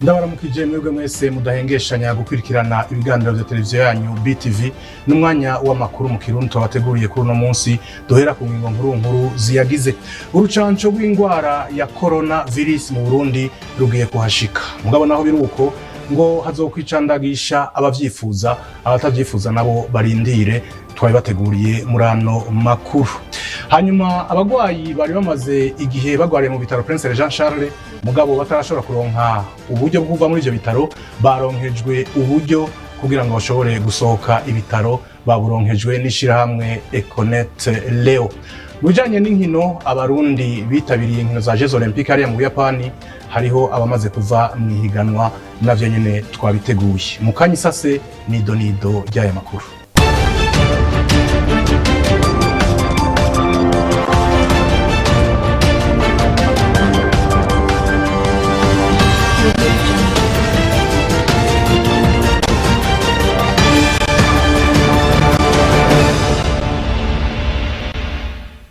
Ndabaramukije mwebwe mwese mudahengeshanya gukurikirana ibiganiro vya televiziyo yanyu BTV, n'umwanya w'amakuru mu Kirundi twabateguriye kuri uno munsi. Duhera ku ngingo nkuru nkuru ziyagize. Urucanco rw'ingwara ya corona virus mu Burundi rugiye kuhashika, mugabo naho biri uko ngo hazokwicandagisha abavyifuza, abatavyifuza nabo barindire. Twabibateguriye muri ano makuru. Hanyuma abagwayi bari bamaze igihe bagwariye mu bitaro Prince Jean Charles, mugabo batarashobora kuronka uburyo bwo kuva muri ivyo bitaro, baronkejwe uburyo kugira ngo bashobore gusohoka ibitaro, baburonkejwe n'ishirahamwe Econet Leo. Mu bijanye n'inkino, Abarundi bitabiriye inkino za Jeux Olympiques hariya mu Buyapani, hariho abamaze kuva mu ihiganwa, navyo nyene twabiteguye. Mu kanya isase nido nido ry'aya makuru.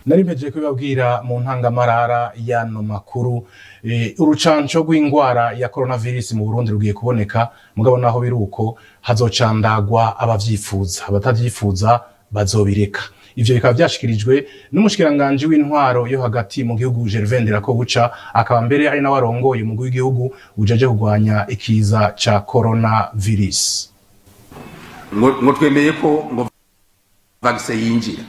Nari mpejeje kubibabwira mu ntangamarara y'ano makuru. Urucanco rw'ingwara ya coronavirus mu Burundi rugiye kuboneka, mugabo naho biri uko hazocandagwa abavyifuza, abatavyifuza bazobireka. Ivyo bikaba vyashikirijwe n'umushikiranganji w'intwaro yo hagati mu gihugu, Gervais Ndirakobuca, akaba mbere ari nawe arongoye umugwi w'igihugu ujeje kurwanya ikiza ca coronavirus. Ngo twemeye ko ngo vaccin yinjira,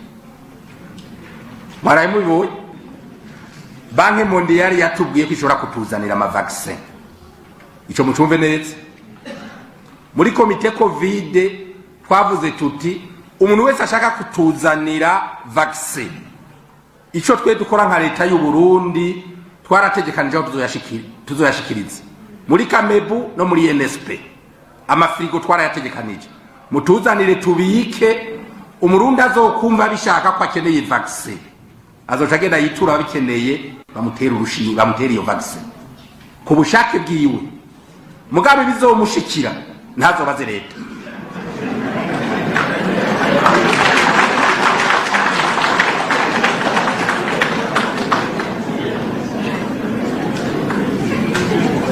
mwaraye mubibonye. Banque mondiale yatubwiye ko ishobora kutuzanira ama vaccin. Ico mucumve neza. Muri comité Covid twavuze tuti umuntu wese ashaka kutuzanira vaccin, ico twe dukora nka leta y'u Burundi, twarategekanije aho tuzoyashikiriza muri Kamebu no muri NSP. Amafirigo twarayategekanije, mutuzanire tubike. Umurundi azokumva bishaka ko akeneye vaccin azoca agenda yitura ababikeneye, bamutera urushinge, bamutera iyo vaccin ku bushake bwiwe. Mugabe bizomushikira ntazobaze leta.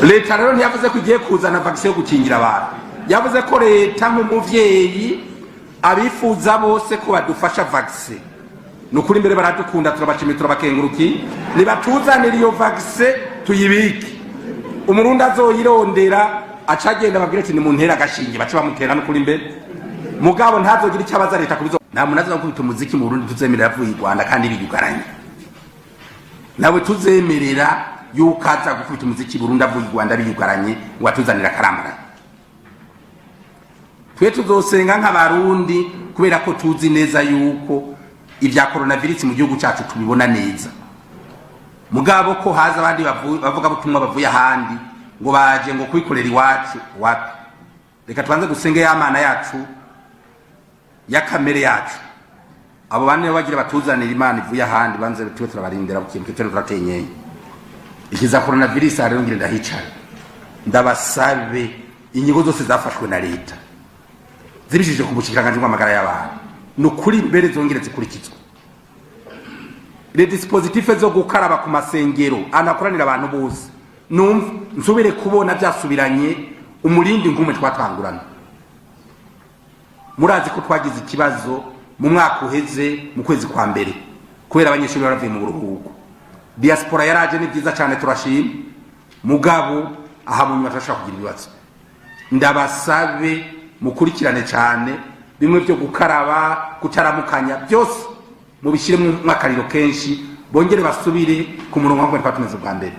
Leta rero ntiyavuze ko igiye kuzana vaccin yo gukingira abantu, yavuze ko leta nk'umuvyeyi abifuza bose ko badufasha vaccin. Ni ukuri mbere baradukunda, turabashimiye, turabakengurukiye. Nibatuzanira iyo vaccin tuyibike, umurundi azoyirondera aca agenda ababwire ati nimuntere agashinge, bace bamutera. N'ukuri mbere mugabo ntazogira icyo abaza leta kubizo. Nta muntu azoza gukubita umuziki mu Burundi tuzemerera avuye i Rwanda kandi biyugaranye nawe, tuzemerera yuko aza gukubita umuziki Burundi avuye i Rwanda biyugaranye ngo atuzanire akaramara. Twe tuzosenga nk'Abarundi, kubera ko tuzi neza yuko ibya coronavirus mu gihugu cyacu tubibona neza. Mugabo ko haza abandi bavuga butumwa bavuye ahandi ngo baje ngo kwikorera iwacu, wapi. Reka tubanze dusenge ya Mana yacu ya kamere yacu. Abo bane bagira batuzanira Imana ivuye ahandi, banze tube turabarindira bukintu twe turatenyeye ikiza coronavirus. Rero ngire ndahicara, ndabasabe inyigo zose zafashwe na leta zibishije ku bushikiranganji bw'amagara y'abantu, ni ukuri mbere zongere zikurikizwe. Les dispositifs zo gukaraba ku masengero anakoranira abantu bose, numva nsubire kubona byasubiranye umurindi nk'umwe twatangurana. Murazi ko twagize ikibazo mu mwaka uheze mu kwezi kwa mbere kubera abanyeshuri baravuye mu buruhuko, diaspora yaraje, ni byiza cyane, turashima. Mugabo aha mu nyuma turashobora kugira ibibazo. Ndabasabe mukurikirane cyane bimwe byo gukaraba, kutaramukanya, byose mubishyiremo akariro kenshi, bongere basubire ku murongo nk'uko twari tumeze bwa mbere.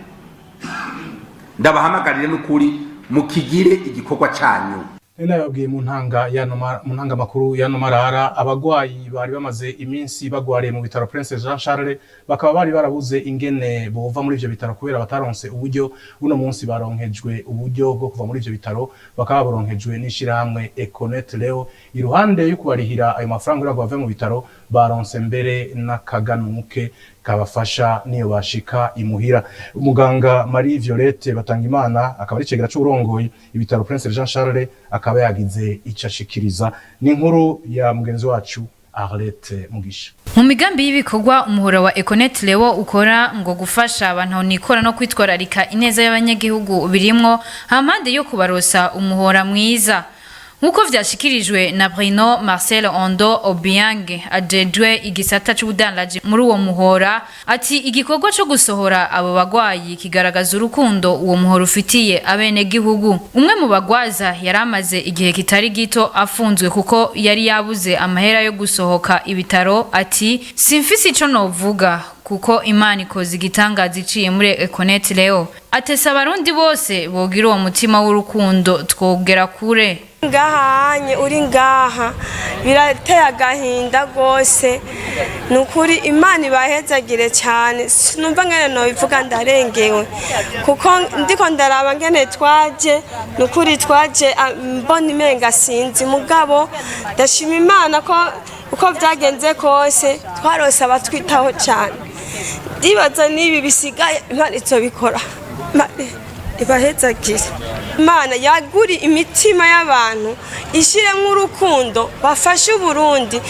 Ndabahamagarire n'ukuri mukigire igikorwa cyanyu. Nari nababwiye mu ntanga makuru y'ano marara, abagwayi bari bamaze iminsi bagwariye mu bitaro Prince Jean Charles, bakaba bari barabuze ingene bova muri ivyo bitaro kubera bataronse uburyo. Uno munsi baronkejwe uburyo bwo kuva muri ivyo bitaro, bakaba baronkejwe n'ishirahamwe Econet Leo. Iruhande yo kubarihira ayo mafaranga kugira ngo bave mu bitaro, baronse mbere n'akaganuke kabafasha niyo bashika imuhira. Umuganga Marie Violette Batangimana, akaba ari cegera c'urongoye ibitaro Prince Jean Charles, akaba yagize ico ashikiriza. Ni inkuru ya mugenzi wacu Arlette Mugisha. Mu migambi y'ibikorwa umuhora wa Econet Leo ukora, ngo gufasha abantu nikora no kwitwararika ineza y'abanyagihugu birimwo, hampande yo kubarosa umuhora mwiza, nk'uko vyashikirijwe na Bruno Marcel Ondo Obiang, ajejwe igisata c'ubudandaji muri uwo muhora. Ati igikorwa co gusohora abo bagwayi kigaragaza urukundo uwo muhora ufitiye abenegihugu. Umwe mu bagwaza yari amaze igihe kitari gito afunzwe kuko yari yabuze amahera yo gusohoka ibitaro, ati simfise ico novuga kuko Imana ikoze igitangaza iciye muri Econet Leo. Atesa abarundi bose bogira uwo mutima w'urukundo, twogera kure. Ngahanye uri ngaha birateye agahinda rwose. Ni ukuri, Imana ibahezagire cyane. Sinumva ngene nobivuga, ndarengewe kuko ndiko ndaraba ngene twaje. Ni ukuri twaje mbona imenga sinzi, mugabo ndashima Imana ko uko byagenze kose twarose abatwitaho cyane. Ndibaza n'ibi bisigaye Imana izobikora. Imana ibahezagire, Imana yaguri imitima y'abantu, ishyiremo urukundo, bafashe Uburundi.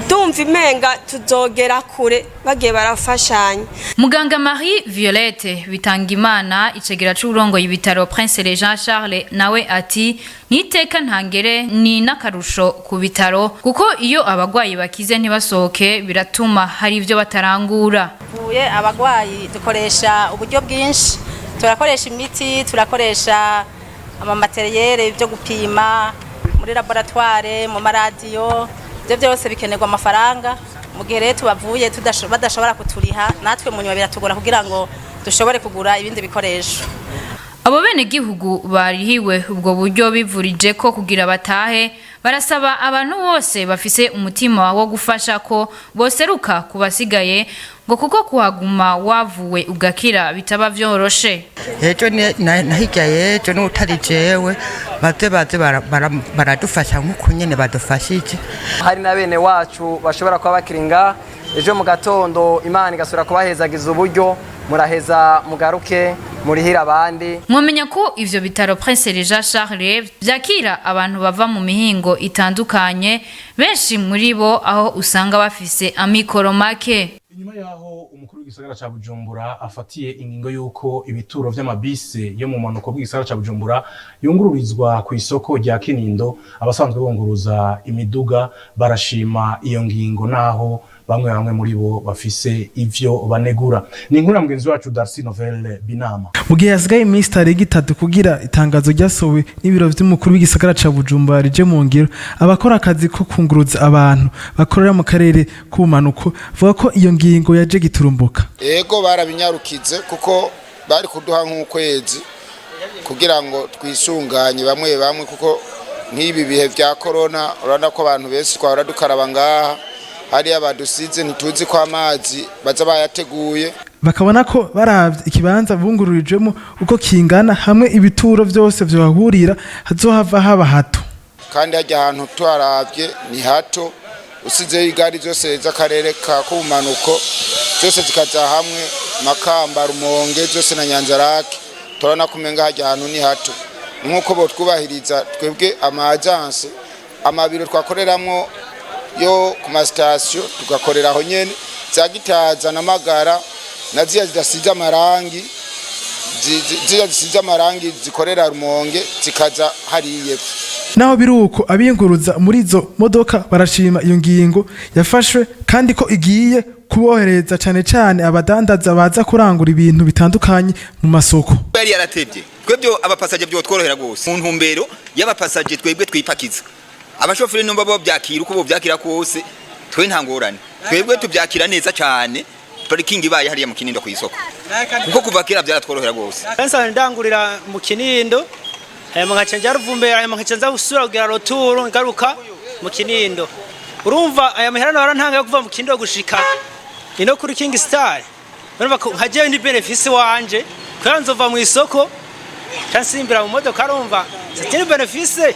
Ndumva imenga tuzogera kure bagiye barafashanya. Muganga Marie Violette Bitangimana, icegera c'uburongoye ibitaro Prince Jean Charles, nawe ati niteka ntangere, ni n'akarusho ku bitaro, kuko iyo abagwayi bakize ntibasohoke biratuma hari ivyo batarangura. Tuvuye abagwayi dukoresha uburyo bwinshi: turakoresha imiti, turakoresha ama matériel byo gupima muri laboratoire, mu maradiyo. Ibyo byose bikenerwa amafaranga. Mu gihe rero tubavuye badashobora kuturiha, natwe mu nyuma biratugora kugira ngo dushobore kugura ibindi bikoresho. Abo bene gihugu barihiwe ubwo buryo bivurije ko kugira batahe, barasaba abantu bose bafise umutima wo gufasha ko boseruka ku basigaye, ngo kuko kuhaguma wavuwe ugakira bitaba vyoroshe. Ejo na hirya y'ejo n'utari jewe, baze baradufasha nk'uko nyene badufashije. Hari na bene wacu bashobora kuba bakiri ngaha. Ejo mu gatondo Imana igasubira kubahezagiza uburyo, muraheza mugaruke murihira abandi. Mwomenya ko ivyo bitaro Prince Jean Charles vyakira abantu bava mu mihingo itandukanye, benshi muri bo aho usanga bafise amikoro make. Inyuma yaho umukuru w'igisagara ca Bujumbura afatiye ingingo y'uko ibituro vy'amabisi yo mu manuko bw'igisagara ca Bujumbura yungururizwa ku isoko rya Kinindo, abasanzwe bunguruza imiduga barashima iyo ngingo, naho bamwe bamwe muri bo bafise ivyo banegura. Ni inkuru ya mugenzi wacu Darcy Novel Binama. Mu gihe hasigaye iminsi itarenga 3 kugira itangazo ryasohowe n'ibiro vy'umukuru w'igisagara ca Bujumbura rije mu ngiro, abakora akazi ko kunguruza abantu bakorera mu karere k'ubumanuko bavuga ko iyo ngingo yaje giturumbuka. Ego, barabinyarukize kuko bari kuduha nk'ukwezi kugira ngo twisunganye bamwe bamwe, kuko nk'ibi bihe vya korona urabona ko abantu benshi twahora dukaraba ngaha hariya badusize, ntituzi ko amazi baza bayateguye. Bakabona ko baravye ikibanza bungururijwemo uko kingana, hamwe ibituro vyose vyohahurira hazohava haba hato. Kandi hajya ahantu tuharavye ni hato, usizeyo igari zose z'akarere ka k'ubumanuko zose zikaza hamwe, Makamba, Rumonge zose na Nyanzarake, turabona ko umenga hajya ahantu ni hato. Nk'uko botwubahiriza twebwe ama agence, amabiro twakoreramwo yo ku masitasiyo tugakorera aho nyene, za Gitaza na Magara na ziya zidasize amarangi, ziriya zisize amarangi zikorera Rumonge zikaza hariya epfo. Naho biri uko, abiyunguruza muri izo modoka barashima iyo ngingo yafashwe, kandi ko igiye kubohereza cane cane abadandaza baza kurangura ibintu bitandukanye mu masoko. Yari yaratevye. Twebwe aba passagers byo tworohera gose mu ntumbero y'aba passagers, twebwe twipakiza. Abashoferi numva bo byakira uko bo byakira kose, twe nta ngorane, twebwe tubyakira neza cyane parking ibaye hariya mu Kinindo ku isoko, kuko kuva kera byaratworohera gose. Nsanzwe ndangurira mu Kinindo, hanyuma nkaca nja Ruvumbera, hanyuma nkaca nza gusubira kugira retour ngaruka mu Kinindo. Urumva aya mahera nahora ntanga yo kuva mu Kinindo gushika ino kuri King Star, urumva ko nkajeyo ni bénéfice wanje, kubera nzova mu isoko nsimbira mu modoka, urumva c'est une bénéfice.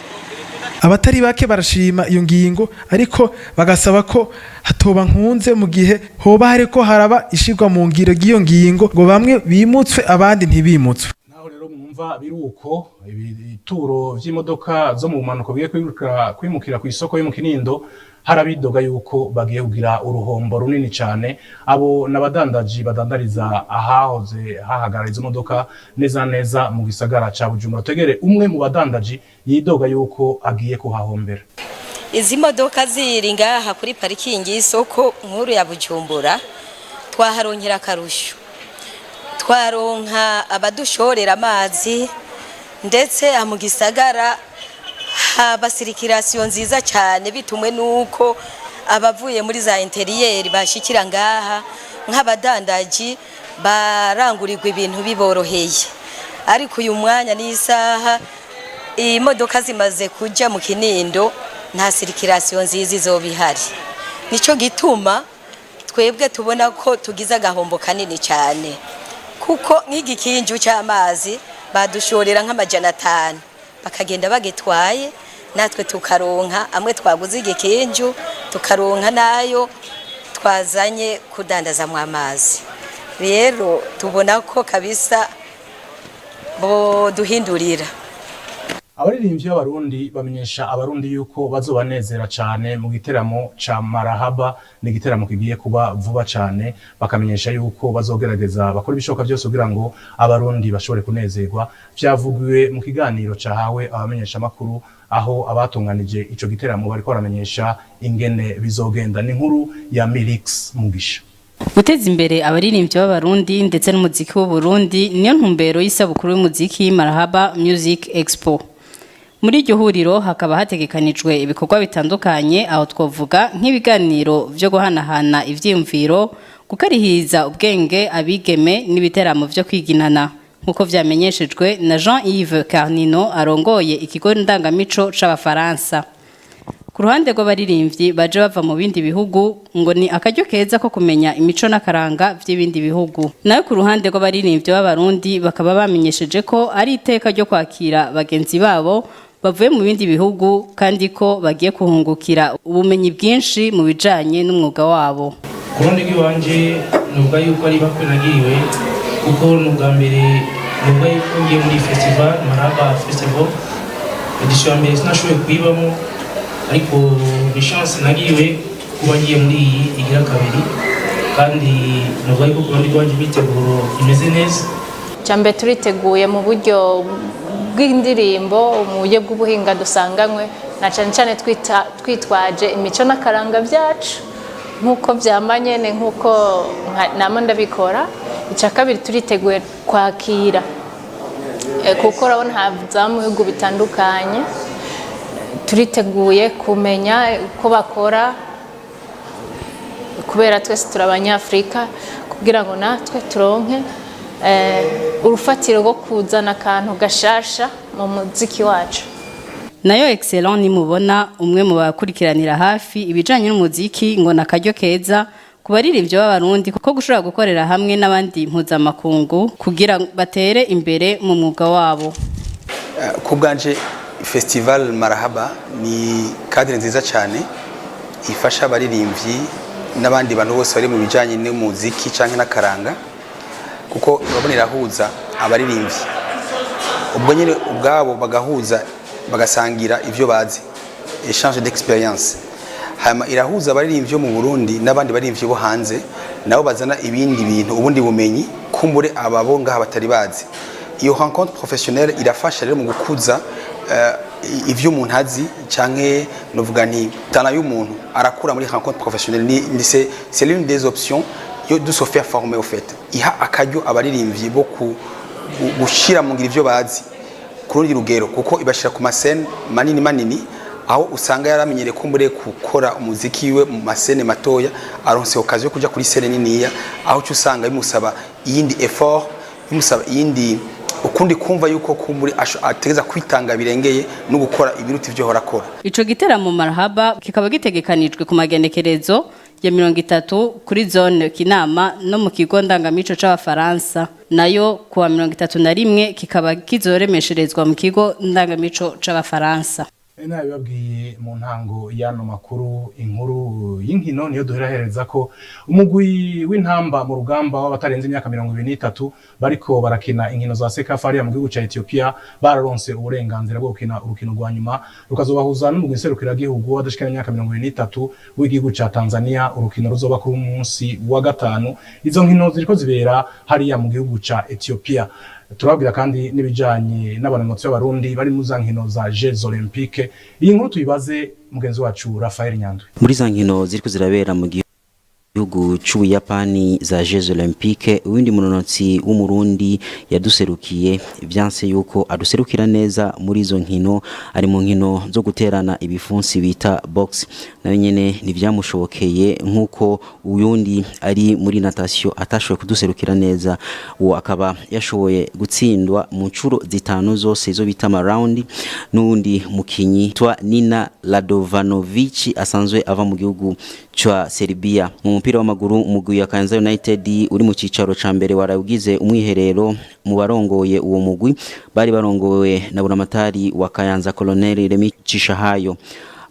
Abatari bake barashima iyo ngingo, ariko bagasaba ko hatoba nkunze mu gihe hoba hariko haraba ishirwa mu ngiro ry'iyo ngingo, ngo bamwe bimutswe abandi ntibimutswe. Naho rero Naho rero mwumva biruko ibituro vy'imodoka zo mu bumanuko bigiye kwimukira ku isoko yo mu Kinindo, harabidoga yuko bagiye kugira uruhombo runini cane. Abo n'abadandaji badandariza ahahoze hahagarara izo modoka, neza na neza mu gisagara ca Bujumbura. Tegere umwe mu badandaji yidoga yuko agiye kuhahombera. Izi modoka ziri ngaha kuri parikingi y'isoko nkuru ya Bujumbura, twaharonkera akarusho, twaronka abadushorera amazi, ndetse aha mu gisagara haba circulation nziza cyane, bitumwe nuko abavuye muri za intérieur bashikira ngaha, nk'abadandaji barangurirwa ibintu biboroheye. Ariko uyu mwanya n'isaha imodoka zimaze kuja mu Kinindo, nta circulation nziza izoba ihari. Nico gituma twebwe tubona ko tugize agahombo kanini cyane, kuko nk'igikinju cy'amazi badushorera nk'500, bakagenda bagitwaye, natwe tukaronka amwe twaguze igikinju, tukaronka nayo twazanye kudandazamwo amazi. Rero tubona ko kabisa boduhindurira. Abaririmbyi b'Abarundi bamenyesha Abarundi yuko bazobanezera cane mu giteramo ca Marahaba. Ni igiteramo kigiye kuba vuba cane. Bakamenyesha yuko bazogerageza bakora ibishoboka byose kugira ngo Abarundi bashobore kunezerwa. Vyavugiwe mu kiganiro cahawe abamenyesha makuru, aho abatunganije ico giteramo bariko baramenyesha ingene bizogenda. Ni inkuru ya Milix Mugisha. Guteza imbere abaririmbyi b'Abarundi ndetse n'umuziki w'Uburundi niyo ntumbero y'isabukuru y'umuziki Marahaba Music Expo. Muri iryo huriro hakaba hategekanijwe ibikorwa bitandukanye, aho twavuga nk'ibiganiro vyo guhanahana ivyiyumviro, gukarihiriza ubwenge abigeme n'ibiteramo vyo kwiginana, nk'uko vyamenyeshejwe na Jean-Yves Carnino arongoye ikigo ndangamico c'Abafaransa. Ku ruhande rw'abaririmbyi baje bava mu bindi bihugu, ngo ni akaryo keza ko kumenya imico n'akaranga vy'ibindi bihugu. Nayo ku ruhande rw'abaririmbyi b'Abarundi, bakaba bamenyesheje ko ari iteka ryo kwakira bagenzi babo bavuye mu bindi bihugu, kandi ko bagiye kuhungukira ubumenyi bwinshi mu bijanye n'umwuga wabo. Ku ruhande rw'iwanje, nuvuga yuko ari bakwe nagiriwe, kuko ni ubwa mbere nuvuga yuko ngiye muri festival Marahaba Festival. Édition ya mbere sinashoboye kuyibamo, ariko ni chance nagiriwe kuba ngiye muri iyi igira kabiri, kandi nuvuga yuko ku ruhande rwanje imyiteguro imeze neza. Mbere turiteguye mu buryo bw'indirimbo, mu buryo bw'ubuhinga dusanganywe, na cyane cyane twitwaje imico n'akaranga byacu nk'uko byama nyene, nk'uko nama ndabikora. Icya kabiri, turiteguye kwakira, kuko urabona haza mu bihugu bitandukanye. Turiteguye kumenya uko bakora, kubera twese turi Abanyafurika, kugira ngo natwe turonke urufatiro rwo kuzana akantu gashasha mu muziki wacu. Nayo Excellent Nimubona, umwe mu bakurikiranira hafi ibijanye n'umuziki, ngo nakaryo keza ku baririmbyi b'Abarundi ko gushobora gukorera hamwe n'abandi mpuzamakungu kugira batere imbere mu mwuga wabo. Ku bwanje, festival Marahaba ni cadre nziza cyane ifasha abaririmbyi n'abandi bantu bose bari mu bijyanye n'umuziki cyangwa n'akaranga, kuko urabona irahuza abaririmbyi ubwo nyine ubwabo, bagahuza, bagasangira ibyo bazi, échange d'expérience. Hanyuma irahuza abaririmbyi bo mu Burundi n'abandi baririmbyi bo hanze, nabo bazana ibindi bintu, ubundi bumenyi kumbure ababo ngaha batari bazi. Iyo rencontre professionnelle irafasha rero mu gukuza ivyo umuntu azi, canke novuga nti talent y'umuntu arakura muri rencontre professionnelle. Ni c'est l'une des options yo de se faire former au fait. Iha akaryo abaririmbyi bo gushira mu ngiro ivyo bazi ku rundi rugero, kuko ibashira ku ma scènes manini manini, aho usanga yaramenyereye kumbure gukora umuziki wiwe mu ma scènes matoya. Aronse occasion yo kuja kuri scène niniya, aho uca usanga bimusaba iyindi effort, bimusaba iyindi ukundi kumva yuko kumbure ategeza kwitanga birengeye no gukora ibiruta ivyo hora akora. Ico giteramo Marahaba kikaba gitegekanijwe ku magenekerezo ya 30 kuri zone Kinama no mu kigo ndangamico c'Abafaransa, nayo kuwa 31 kikaba kizoremesherezwa mu kigo ndangamico c'Abafaransa. Nabibabwiye mu ntango y'ano makuru, inkuru y'inkino niyo duherahereza ko umugwi w'Intamba mu Rugamba w'abatarenze imyaka 23 bariko barakina inkino za CECAFA hariya mu gihugu ca Ethiopia bararonse uburenganzira bwo gukina urukino rwa nyuma, rukazobahuza n'umugwi nserukiragihugu w'abadashikana imyaka 23 w'igihugu ca Tanzania. Urukino ruzoba kuri munsi wa gatanu. Izo nkino ziriko zibera hariya mu gihugu ca Ethiopia. Turababwira kandi n'ibijanye n'abanonotsi b'Abarundi bari mu za nkino za Jeux Olympiques. Iyi nkuru tuyibaze mugenzi wacu Raphael Nyandwi. Muri za nkino ziriko zirabera mu gihugu c'Ubuyapani za Jeux Olympiques, uwundi munonotsi w'Umurundi yaduserukiye vyanse yuko aduserukira neza muri izo nkino. Ari mu nkino zo guterana ibifunsi bita boxe, nayo nyene ntivyamushobokeye, nk'uko uyundi ari muri natation atashoboye kuduserukira neza. Uwo akaba yashoboye gutsindwa mu ncuro zitanu zose, izo bita ama round, n'uwundi mukinyi twa Nina Radovanovic asanzwe ava mu gihugu ca Serbia. Mu mupira w'amaguru, umugwi wa Kayanza United uri mu cicaro ca mbere warawugize umwiherero. Mu barongoye uwo mugwi bari barongowe na buramatari wa Kayanza, Colonel Remy Cishahayo,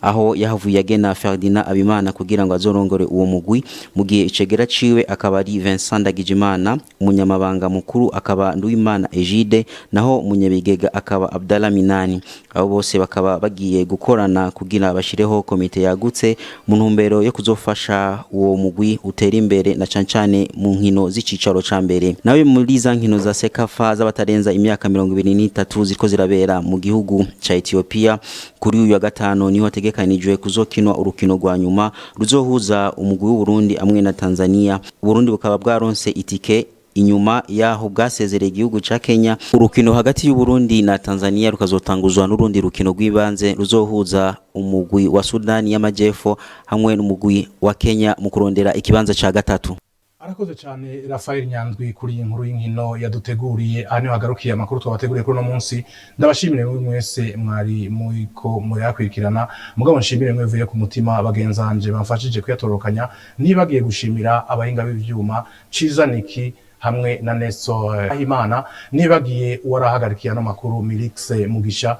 aho yahavuye agena Ferdinand Abimana kugira ngo azorongore uwo mugwi, mu gihe icegera ciwe akaba ari Vincent Ndagijimana, umunyamabanga mukuru akaba Nduwimana Egide, naho umunyabigega akaba Abdallah Minani. Abo bose bakaba bagiye gukorana kugira bashireho komite yagutse mu ntumbero yo kuzofasha uwo mugwi utera imbere, na cane cane mu nkino z'icicaro ca mbere. Nawe muri za nkino za CECAFA z'abatarenza imyaka 23 ziriko zirabera mu gihugu ca Ethiopia, kuri uyu wa gatanu niho hategekanijwe kuzokinwa urukino rwa nyuma ruzohuza umugwi w'Uburundi amwe na Tanzania. Uburundi bukaba bwaronse itike inyuma yaho bwasezereye igihugu ca Kenya. Urukino hagati y'Uburundi na Tanzania rukazotanguzwa n'urundi rukino rw'ibanze ruzohuza umugwi wa Sudani y'Amajepfo hamwe n'umugwi wa Kenya mu kurondera ikibanza ca gatatu. Arakoze cyane Rafael Nyandwi kuri iyi nkuru y'inkino yaduteguriye. Aha niho hagarukiye amakuru twabateguriye kuri uno munsi. Ndabashimire mwe mwese mwari muriko murayakurikirana, mugabo nshimire mwe vuye ku mutima bagenzanje bamfashije kuyatororokanya, nibagiye gushimira abahinga b'ivyuma Ciza Niki hamwe na Nesto Ahimana, nibagiye uwarahagarikiye ano makuru Milix Mugisha.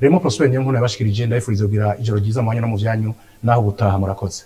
Remo Prosper niyo nkuru yabashikirije. Ndabifuriza kugira ijoro ryiza mu banyu no mu vyanyu, naho ubutaha. Murakoze.